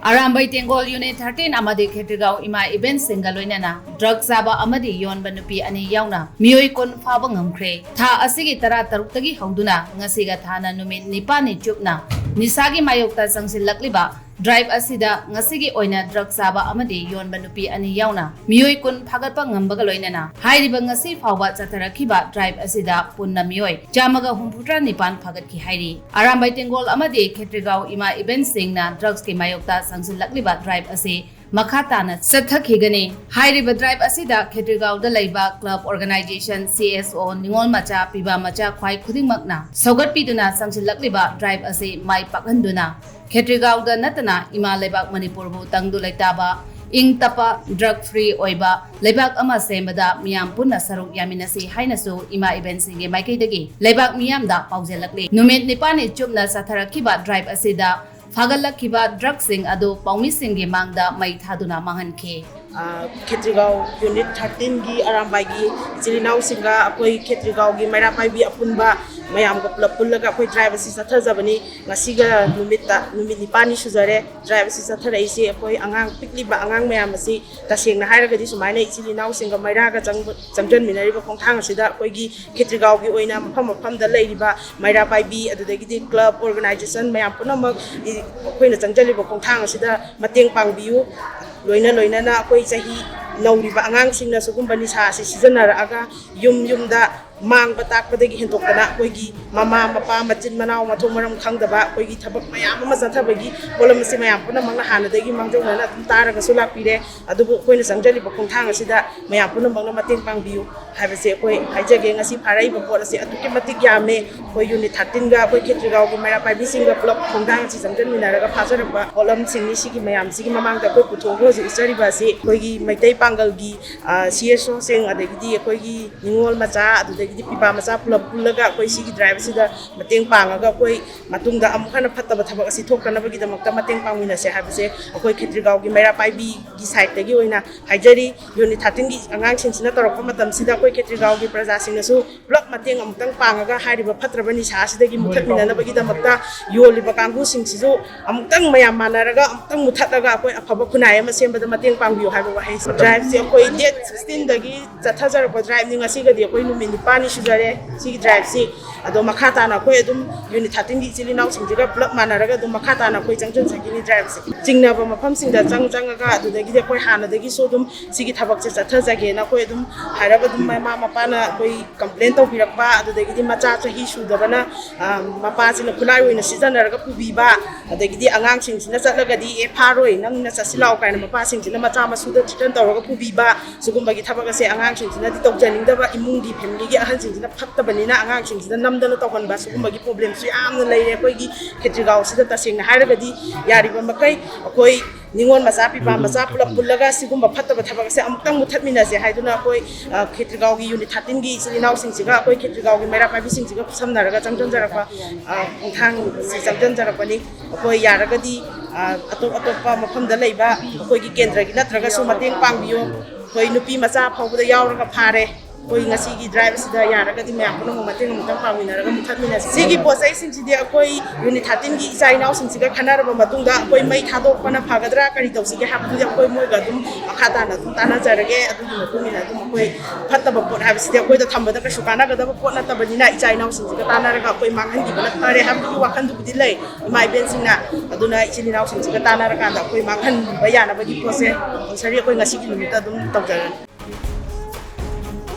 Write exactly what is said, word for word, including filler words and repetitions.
Arambai ꯇꯦꯡꯒꯣꯜ unit thirteen ꯑꯃꯗꯤ ꯈꯦꯇ꯭ꯔꯤꯒꯥꯎ ꯏꯃꯥ ꯏꯕꯦꯟꯁꯤꯡꯒ ꯂꯣꯏꯅꯅ ꯗ꯭ꯔꯒ ꯆꯥꯕ ꯑꯃꯗꯤ ꯌꯣꯟꯕ ꯅꯨꯄꯤ ꯑꯅꯤ ꯌꯥꯎꯅ ꯃꯤꯑꯣꯏ ꯀꯨꯟ ꯐꯥꯕ ꯉꯝꯈ꯭ꯔꯦ꯫ ꯊꯥ ꯑꯁꯤꯒꯤ ꯇꯔꯥ ꯇꯔꯨꯛꯇꯒꯤ ꯍꯧꯗꯨꯅ ꯉꯁꯤꯒ ꯊꯥꯅ ꯅꯨꯃꯤꯠ ꯅꯤꯄꯥꯜꯅꯤ ꯆꯨꯞꯅ ꯅꯤꯁꯥꯒꯤ ꯃꯥꯌꯣꯛꯇ ꯆꯪꯁꯤꯜꯂꯛꯂꯤꯕ ꯗ꯭ꯔꯥꯏꯕ ꯑꯁꯤꯗ ꯉꯁꯤꯒꯤ ꯑꯣꯏꯅ ꯗ꯭ꯔꯒ ꯆꯥꯕ ꯑꯃꯗꯤ ꯌꯣꯟꯕ ꯅꯨꯄꯤ ꯑꯅꯤ ꯌꯥꯎꯅ ꯃꯤꯑꯣꯏ ꯀꯨꯟ ꯐꯥꯒꯠꯄ ꯉꯝꯕꯒ ꯂꯣꯏꯅꯅ ꯍꯥꯏꯔꯤꯕ ꯉꯁꯤ ꯐꯥꯎꯕ ꯆꯠꯊꯔꯛꯈꯤꯕ ꯗ꯭ꯔꯥꯏꯕ ꯑꯁꯤꯗ ꯄꯨꯟꯅ ꯃꯤꯑꯣꯏ ꯆꯥꯝꯃꯒ ꯍꯨꯝꯐꯨꯇꯔꯥ ꯅꯤꯄꯥꯟ ꯐꯥꯒꯠꯈꯤ ꯍꯥꯏꯔꯤ꯫ ꯑꯔꯥꯝꯕꯥꯏ ꯇꯦꯡꯒꯣꯜ ꯑꯃꯗꯤ ꯈꯦꯇ꯭ꯔꯤꯒꯥꯎ ꯏꯃꯥ ꯏꯕꯦꯟꯁꯤꯡꯅ ꯗ꯭ꯔꯒꯁꯀꯤ ꯃꯥꯌꯣꯛꯇ ꯆꯪꯁꯤꯜꯂꯛꯂꯤꯕ ꯗ꯭ꯔꯥꯏꯕ ꯑꯁꯤ ꯃꯈꯥ ꯇꯥꯅ ꯆꯠꯊꯈꯤꯒꯅꯤ꯫ ꯍꯥꯏꯔꯤꯕ ꯗ꯭ꯔꯥꯏꯕ ꯑꯁꯤꯗ ꯈꯦꯇ꯭ꯔꯤꯒꯥꯎꯗ ꯂꯩꯕ ꯀ꯭ꯂꯕ ꯑꯣꯔꯒꯅꯥꯏꯖꯦꯁꯟ, ꯁꯤ ꯑꯦꯁ ꯑꯣ, ꯅꯤꯉꯣꯜ ꯃꯆꯥ, ꯄꯤꯕꯥ ꯃꯆꯥ, ꯈ꯭ꯋꯥꯏ ꯈꯨꯗꯤꯡꯃꯛꯅ ꯁꯧꯒꯠꯄꯤꯗꯨꯅ ꯆꯪꯁꯤꯜꯂꯛꯂꯤꯕ ꯗ꯭ꯔꯥꯏꯕ ꯑꯁꯤ ꯃꯥꯏ ꯄꯥꯛꯍꯟꯗꯨꯅ ꯈꯦꯇ꯭ꯔꯤꯒꯥꯎꯗ ꯅꯠꯇꯅ ꯏꯃꯥ ꯂꯩꯕꯥꯛ ꯃꯅꯤꯄꯨꯔꯕꯨ ꯇꯪꯗꯨ ꯂꯩꯇꯥꯕ, ꯏꯪ ꯇꯞꯄ, ꯗ꯭ꯔꯒ ꯐ꯭ꯔꯤ ꯑꯣꯏꯕ ꯂꯩꯕꯥꯛ ꯑꯃ ꯁꯦꯝꯕꯗ ꯃꯤꯌꯥꯝ ꯄꯨꯟꯅ ꯁꯔꯨꯛ ꯌꯥꯃꯤꯟꯅꯁꯤ ꯍꯥꯏꯅꯁꯨ ꯏꯃꯥ ꯏꯕꯦꯟꯁꯤꯡꯒꯤ ꯃꯥꯏꯀꯩꯗꯒꯤ ꯂꯩꯕꯥꯛ ꯃꯤꯌꯥꯝꯗ ꯄꯥꯎꯖꯦꯜꯂꯛꯂꯤ꯫ ꯅꯨꯃꯤꯠ ꯅꯤꯄꯥꯜꯅꯤ ꯆꯨꯞꯅ ꯆꯠꯊꯔꯛꯈꯤꯕ ꯗ꯭ꯔꯥꯏꯕ ꯑꯁꯤꯗ ꯐꯥꯒꯠꯂꯛꯈꯤꯕ ꯗ꯭ꯔꯒꯁꯤꯡ ꯑꯗꯨ ꯄꯥꯎꯃꯤꯁꯤꯡꯒꯤ ꯃꯥꯡꯗ ꯃꯩ ꯊꯥꯗꯨꯅ ꯃꯥꯡꯍꯟꯈꯤ꯫ ꯑ, ꯈꯦꯇ꯭ꯔꯤꯒꯥꯎ ꯌꯨꯅꯤꯠ ꯊꯥꯔꯇꯤꯟꯒꯤ ꯑꯔꯥꯝꯕꯥꯏꯒꯤ ꯏꯆꯤꯜ ꯏꯅꯥꯎꯁꯤꯡꯒ ꯑꯩꯈꯣꯏ ꯈꯦꯇ꯭ꯔꯤꯒꯥꯎꯒꯤ ꯃꯩꯔꯥ ꯄꯥꯏꯕꯤ ꯑꯄꯨꯟꯕ ꯃꯌꯥꯝꯒ ꯄꯨꯂꯞ ꯄꯨꯜꯂꯒ ꯑꯩꯈꯣꯏ ꯗ꯭ꯔꯥꯏꯕ ꯑꯁꯤ ꯆꯠꯊꯖꯕꯅꯤ꯫ ꯉꯁꯤꯒ ꯅꯨꯃꯤꯠꯇ, ꯅꯨꯃꯤꯠ ꯅꯤꯄꯥꯜꯅꯤ ꯁꯨꯖꯔꯦ ꯗ꯭ꯔꯥꯏꯕ ꯑꯁꯤ ꯆꯠꯊꯔꯛꯏꯁꯦ꯫ ꯑꯩꯈꯣꯏ ꯑꯉꯥꯡ, ꯄꯤꯛꯂꯤꯕ ꯑꯉꯥꯡ ꯃꯌꯥꯝ ꯑꯁꯤ ꯇꯁꯦꯡꯅ ꯍꯥꯏꯔꯒꯗꯤ ꯁꯨꯃꯥꯏꯅ ꯏꯆꯤꯜ ꯏꯅꯥꯎꯁꯤꯡꯒ ꯃꯩꯔꯥꯒ ꯆꯪꯕ-, ꯆꯪꯖꯟꯃꯤꯟꯅꯔꯤꯕ ꯈꯣꯡꯊꯥꯡ ꯑꯁꯤꯗ ꯑꯩꯈꯣꯏꯒꯤ ꯈꯦꯇ꯭ꯔꯤꯒꯥꯎꯒꯤ ꯑꯣꯏꯅ ꯃꯐꯝ ꯃꯐꯝꯗ ꯂꯩꯔꯤꯕ ꯃꯩꯔꯥ ꯄꯥꯏꯕꯤ, ꯑꯗꯨꯗꯒꯤꯗꯤ ꯀ꯭ꯂꯕ, ꯑꯣꯔꯒꯅꯥꯏꯖꯦꯁꯟ ꯃꯌꯥꯝ ꯄꯨꯝꯅꯃꯛ ꯏ-, ꯑꯩꯈꯣꯏꯅ ꯆꯪꯖꯜꯂꯤꯕ ꯈꯣꯡꯊꯥꯡ ꯑꯁꯤꯗ ꯃꯇꯦꯡ ꯄꯥꯡꯕꯤꯌꯨ꯫ ꯂꯣꯏꯅ ꯂꯣꯏꯅꯅ ꯑꯩꯈꯣꯏ ꯆꯍꯤ ꯅꯧꯔꯤꯕ ꯑꯉꯥꯡꯁꯤꯡꯅ ꯁꯤꯒꯨꯝꯕ ꯅꯤꯁꯥ ꯑꯁꯤ ꯁꯤꯖꯤꯟꯅꯔꯛꯑꯒ ꯌꯨꯝ ꯌꯨꯝꯗ ꯃꯥꯡꯕ ꯇꯥꯛꯄꯗꯒꯤ ꯍꯦꯟꯗꯣꯛꯇꯅ ꯑꯩꯈꯣꯏꯒꯤ ꯃꯃꯥ ꯃꯄꯥ, ꯃꯆꯤꯟ ꯃꯅꯥꯎ, ꯃꯊꯣꯡ ꯃꯔꯝ ꯈꯪꯗꯕ ꯑꯩꯈꯣꯏꯒꯤ ꯊꯕꯛ ꯃꯌꯥꯝ ꯑꯃ ꯆꯠꯊꯕꯒꯤ ꯄꯣꯠꯂꯝ ꯑꯁꯤ ꯃꯌꯥꯝ ꯄꯨꯝꯅꯃꯛꯅ ꯍꯥꯟꯅꯗꯒꯤ ꯃꯥꯡꯖꯧꯅꯅ ꯑꯗꯨꯝ ꯇꯥꯔꯒꯁꯨ ꯂꯥꯛꯄꯤꯔꯦ꯫ ꯑꯗꯨꯕꯨ ꯑꯩꯈꯣꯏꯅ ꯆꯪꯖꯔꯤꯕ ꯈꯣꯡꯊꯥꯡ ꯑꯁꯤꯗ ꯃꯌꯥꯝ ꯄꯨꯝꯅꯃꯛꯅ ꯃꯇꯦꯡ ꯄꯥꯡꯕꯤꯌꯨ ꯍꯥꯏꯕꯁꯦ ꯑꯩꯈꯣꯏ ꯍꯥꯏꯖꯒꯦ꯫ ꯉꯁꯤ ꯐꯥꯔꯛꯏꯕ ꯄꯣꯠ ꯑꯁꯤ ꯑꯗꯨꯛꯀꯤ ꯃꯇꯤꯛ ꯌꯥꯝꯃꯦ꯫ ꯑꯩꯈꯣꯏ ꯌꯨꯅꯤꯠ ꯊꯥꯔꯇꯤꯟꯒ ꯑꯩꯈꯣꯏ ꯈꯦꯇ꯭ꯔꯤꯒꯥꯎꯒꯤ ꯃꯩꯔꯥ ꯄꯥꯏꯕꯤꯁꯤꯡꯒ ꯄꯨꯂꯞ ꯈꯣꯡꯊꯥꯡ ꯑꯁꯤ ꯆꯪꯁꯤꯟꯃꯤꯟꯅꯔꯒ ꯐꯥꯖꯔꯛꯄ ꯄꯣꯠꯂꯝꯁꯤꯡꯅꯤ꯫ ꯁꯤꯒꯤ ꯃꯌꯥꯝꯁꯤꯒꯤ ꯃꯃꯥꯡꯗ ꯑꯩꯈꯣꯏ ꯄꯨꯊꯣꯛꯑꯒ ꯍꯧꯖꯤꯛ ꯎꯠꯆꯔꯤꯕ ꯑꯁꯤ ꯑꯩꯈꯣꯏꯒꯤ ꯃꯩꯇꯩ ꯄꯥꯡꯒꯜꯒꯤ, ꯑ, ꯁꯤ ꯑꯦꯁ ꯑꯣꯁꯤꯡ, ꯑꯗꯒꯤꯗꯤ ꯑꯩꯈꯣꯏꯒꯤ ꯅꯤꯉꯣꯜ ꯃꯆꯥ, ꯑꯗꯨꯗꯒꯤ ꯑꯗꯒꯤꯗꯤ ꯄꯤꯕꯥ ꯃꯆꯥ ꯄꯨꯂꯞ ꯄꯨꯜꯂꯒ ꯑꯩꯈꯣꯏ ꯁꯤꯒꯤ ꯗ꯭ꯔꯥꯏꯕ ꯑꯁꯤꯗ ꯃꯇꯦꯡ ꯄꯥꯡꯉꯒ ꯑꯩꯈꯣꯏ ꯃꯇꯨꯡꯗ ꯑꯃꯨꯛ ꯍꯟꯅ ꯐꯠꯇꯕ ꯊꯕꯛ ꯑꯁꯤ ꯊꯣꯛꯇꯅꯕꯒꯤꯗꯃꯛꯇ ꯃꯇꯦꯡ ꯄꯥꯡꯃꯤꯟꯅꯁꯦ ꯍꯥꯏꯕꯁꯦ ꯑꯩꯈꯣꯏ ꯈꯦꯇ꯭ꯔꯤꯒꯥꯎꯒꯤ ꯃꯩꯔꯥ ꯄꯥꯏꯕꯤꯒꯤ ꯁꯥꯏꯠꯇꯒꯤ ꯑꯣꯏꯅ ꯍꯥꯏꯖꯔꯤ꯫ ꯌꯨꯅꯤꯠ ꯊꯥꯔꯇꯤꯟꯒꯤ ꯑꯉꯥꯡꯁꯤꯡꯁꯤꯅ ꯇꯧꯔꯛꯄ ꯃꯇꯝꯁꯤꯗ ꯑꯩꯈꯣꯏ ꯈꯦꯇ꯭ꯔꯤꯒꯥꯎꯒꯤ ꯄ꯭ꯔꯖꯥꯁꯤꯡꯅꯁꯨ ꯄꯨꯂꯞ ꯃꯇꯦꯡ ꯑꯃꯨꯛꯇꯪ ꯄꯥꯡꯉꯒ ꯍꯥꯏꯔꯤꯕ ꯐꯠꯇ꯭ꯔꯕ ꯅꯤꯁꯥ ꯑꯁꯤꯗꯒꯤ ꯃꯨꯊꯠꯃꯤꯟꯅꯅꯕꯒꯤꯗꯃꯛꯇ ꯌꯣꯜꯂꯤꯕ ꯀꯥꯡꯕꯨꯁꯤꯡꯁꯤꯁꯨ ꯑꯃꯨꯛꯇꯪ ꯃꯌꯥꯝ ꯃꯥꯟꯅꯔꯒ ꯑꯃꯨꯛꯇꯪ ꯃꯨꯊꯠꯂꯒ ꯑꯩꯈꯣꯏ ꯑꯐꯕ ꯈꯨꯟꯅꯥꯏ ꯑꯃ ꯁꯦꯝꯕꯗ ꯃꯇꯦꯡ ꯄꯥꯡꯕꯤꯌꯨ ꯍꯥꯏꯕ ꯋꯥꯍꯩꯁꯤ꯫ ꯗ꯭ꯔꯥꯏꯕꯁꯤ ꯑꯩꯈꯣꯏ ꯗꯦꯠ ꯁꯤꯛꯁꯇꯤꯟꯗꯒꯤ ꯆꯠꯊꯖꯔꯛꯄ ꯗ꯭ꯔꯥꯏꯕꯅꯤ꯫ ꯉꯁꯤꯒꯗꯤ ꯑꯩꯈꯣꯏ ꯅꯨꯃꯤꯠ ꯅꯤꯄꯥꯜꯅꯤ ꯁꯨꯖꯔꯦ ꯁꯤꯒꯤ ꯗ꯭ꯔꯥꯏꯕꯁꯤ꯫ ꯑꯗꯣ ꯃꯈꯥ ꯇꯥꯅ ꯑꯩꯈꯣꯏ ꯑꯗꯨꯝ ꯌꯨꯅꯤꯠ ꯊꯥꯔꯇꯤꯟꯒꯤ ꯏꯆꯤꯜ ꯏꯅꯥꯎꯁꯤꯡꯁꯤꯒ ꯄꯨꯂꯞ ꯃꯥꯟꯅꯔꯒ ꯑꯗꯨꯝ ꯃꯈꯥ ꯇꯥꯅ ꯑꯩꯈꯣꯏ ꯆꯪꯁꯤꯟꯖꯈꯤꯅꯤ ꯗ꯭ꯔꯥꯏꯕꯁꯦ꯫ ꯆꯤꯡꯅꯕ ꯃꯐꯝꯁꯤꯡꯗ ꯆꯪ ꯆꯪꯉꯒ ꯑꯗꯨꯗꯒꯤꯗꯤ ꯑꯩꯈꯣꯏ ꯍꯥꯟꯅꯗꯒꯤꯁꯨ ꯑꯗꯨꯝ ꯁꯤꯒꯤ ꯊꯕꯛꯁꯦ ꯆꯠꯊꯖꯒꯦꯅ ꯑꯩꯈꯣꯏ ꯑꯗꯨꯝ ꯍꯥꯏꯔꯒ ꯑꯗꯨꯝ ꯃꯃꯥ ꯃꯄꯥꯅ ꯑꯩꯈꯣꯏ ꯀꯝꯄ꯭ꯂꯦꯟ ꯇꯧꯕꯤꯔꯛꯄ, ꯑꯗꯨꯗꯒꯤꯗꯤ ꯃꯆꯥ ꯆꯍꯤ ꯁꯨꯗꯕꯅ, ꯑ, ꯃꯄꯥꯁꯤꯅ ꯈꯨꯠꯂꯥꯏ ꯑꯣꯏꯅ ꯁꯤꯖꯤꯟꯅꯔꯒ ꯄꯨꯕꯤꯕ, ꯑꯗꯒꯤꯗꯤ ꯑꯉꯥꯡꯁꯤꯡꯁꯤꯅ ꯆꯠꯂꯒꯗꯤ "ꯑꯦ, ꯐꯥꯔꯣꯏ, ꯅꯪꯅ ꯆꯠꯁꯤ ꯂꯥꯛꯑꯣ" ꯀꯥꯏꯅ ꯃꯄꯥꯁꯤꯡꯁꯤꯅ ꯃꯆꯥ ꯃꯁꯨꯗ ꯊ꯭ꯔꯤꯇꯟ ꯇꯧꯔꯒ ꯄꯨꯕꯤꯕ, ꯁꯤꯒꯨꯝꯕꯒꯤ ꯊꯕꯛ ꯑꯁꯦ ꯑꯉꯥꯡꯁꯤꯡꯁꯤꯅꯗꯤ ꯇꯧꯖꯅꯤꯡꯗꯕ, ꯏꯃꯨꯡꯒꯤ ꯐꯦꯃꯤꯂꯤꯒꯤ ꯑꯍꯟꯁꯤꯡꯁꯤꯅ ꯐꯠꯇꯕꯅꯤꯅ ꯑꯉꯥꯡꯁꯤꯡꯁꯤꯅ ꯅꯝꯗꯅ ꯇꯧꯍꯟꯕ, ꯁꯤꯒꯨꯝꯕꯒꯤ ꯄ꯭ꯔꯣꯕ꯭ꯂꯦꯝꯁꯨ ꯌꯥꯝꯅ ꯂꯩꯔꯦ ꯑꯩꯈꯣꯏꯒꯤ ꯈꯦꯇ꯭ꯔꯤꯒꯥꯎꯁꯤꯗ꯫ ꯇꯁꯦꯡꯅ ꯍꯥꯏꯔꯒꯗꯤ ꯌꯥꯔꯤꯕ ꯃꯈꯩ ꯑꯩꯈꯣꯏ ꯅꯤꯉꯣꯜ ꯃꯆꯥ ꯄꯤꯕꯥ ꯃꯆꯥ ꯄꯨꯂꯞ ꯄꯨꯜꯂꯒ ꯁꯤꯒꯨꯝꯕ ꯐꯠꯇꯕ ꯊꯕꯛ ꯑꯁꯦ ꯑꯃꯨꯛꯇꯪ ꯃꯨꯊꯠꯃꯤꯟꯅꯁꯦ ꯍꯥꯏꯗꯨꯅ ꯑꯩꯈꯣꯏ, ꯑ, ꯈꯦꯇ꯭ꯔꯤꯒꯥꯎꯒꯤ ꯌꯨꯅꯤꯠ ꯊꯥꯔꯇꯤꯟꯒꯤ ꯏꯆꯤꯜ ꯏꯅꯥꯎꯁꯤꯡꯁꯤꯒ ꯑꯩꯈꯣꯏ ꯈꯦꯇ꯭ꯔꯤꯒꯥꯎꯒꯤ ꯃꯩꯔꯥ ꯄꯥꯏꯕꯤꯁꯤꯡꯁꯤꯒ ꯈꯨꯠꯁꯝꯅꯔꯒ ꯆꯪꯁꯤꯟꯖꯔꯛꯄ, ꯑ, ꯈꯣꯡꯊꯥꯡꯁꯤ ꯆꯪꯁꯤꯟꯖꯔꯛꯄꯅꯤ꯫ ꯑꯩꯈꯣꯏ ꯌꯥꯔꯒꯗꯤ, ꯑ, ꯑꯇꯣꯞ ꯑꯇꯣꯞꯄ ꯃꯐꯝꯗ ꯂꯩꯕ ꯑꯩꯈꯣꯏꯒꯤ ꯀꯦꯟꯗ꯭ꯔꯒꯤ ꯅꯠꯇ꯭ꯔꯒꯁꯨ ꯃꯇꯦꯡ ꯄꯥꯡꯕꯤꯌꯨ꯫ ꯑꯩꯈꯣꯏ ꯅꯨꯄꯤ ꯃꯆꯥ ꯐꯥꯎꯕꯗ ꯌꯥꯎꯔꯒ ꯐꯥꯔꯦ꯫ ꯑꯩꯈꯣꯏ ꯉꯁꯤꯒꯤ ꯗ꯭ꯔꯥꯏꯕ ꯑꯁꯤꯗ ꯌꯥꯔꯒꯗꯤ ꯃꯌꯥꯝ ꯄꯨꯝꯅꯃꯛ ꯃꯇꯦꯡ ꯑꯃꯨꯛꯇꯪ ꯄꯥꯡꯃꯤꯟꯅꯔꯒ ꯃꯨꯊꯠꯃꯤꯟꯅꯁꯤ꯫ ꯁꯤꯒꯤ ꯄꯣꯠ ꯆꯩꯁꯤꯡꯁꯤꯗꯤ ꯑꯩꯈꯣꯏ ꯌꯨꯅꯤꯠ ꯊꯥꯔꯇꯤꯟꯒꯤ ꯏꯆꯥ ꯏꯅꯥꯎꯁꯤꯡꯁꯤꯒ ꯈꯟꯅꯔꯕ ꯃꯇꯨꯡꯗ ꯑꯩꯈꯣꯏ ꯃꯩ ꯊꯥꯗꯣꯛꯄꯅ ꯐꯒꯗ꯭ꯔꯥ, ꯀꯔꯤ ꯇꯧꯁꯤꯒꯦ ꯍꯥꯏꯕꯗꯨꯗꯤ ꯑꯩꯈꯣꯏ ꯃꯣꯏꯒ ꯑꯗꯨꯝ ꯃꯈꯥ ꯇꯥꯅ ꯑꯗꯨꯝ ꯇꯥꯟꯅꯖꯔꯒꯦ꯫ ꯑꯗꯨꯒꯤ ꯃꯇꯨꯡ ꯏꯟꯅ ꯑꯗꯨꯝ ꯑꯩꯈꯣꯏ ꯐꯠꯇꯕ ꯄꯣꯠ ꯍꯥꯏꯕꯁꯤꯗꯤ ꯑꯩꯈꯣꯏꯗ ꯊꯝꯕꯗ ꯀꯩꯁꯨ ꯀꯥꯟꯅꯒꯗꯕ ꯄꯣꯠ ꯅꯠꯇꯕꯅꯤꯅ ꯏꯆꯥ ꯏꯅꯥꯎꯁꯤꯡꯁꯤꯒ ꯇꯥꯟꯅꯔꯒ ꯑꯩꯈꯣꯏ ꯃꯥꯡꯍꯟꯈꯤꯕꯅ ꯐꯔꯦ ꯍꯥꯏꯕꯒꯤ ꯋꯥꯈꯜꯗꯨꯕꯨꯗꯤ ꯂꯩ꯫ ꯏꯃꯥ ꯏꯕꯦꯟꯁꯤꯡꯅ꯫ ꯑꯗꯨꯅ ꯏꯆꯤꯜ ꯏꯅꯥꯎꯁꯤꯡꯁꯤꯒ ꯇꯥꯟꯅꯔꯀꯥꯟꯗ ꯑꯩꯈꯣꯏ ꯃꯥꯡꯍꯟꯕ ꯌꯥꯅꯕꯒꯤ ꯄꯣꯠꯁꯦ ꯀꯝꯄꯜꯁꯔꯤ ꯑꯩꯈꯣꯏ ꯉꯁꯤꯒꯤ ꯅꯨꯃꯤꯠꯇ ꯑꯗꯨꯝ ꯇꯧꯖꯔꯅꯤ꯫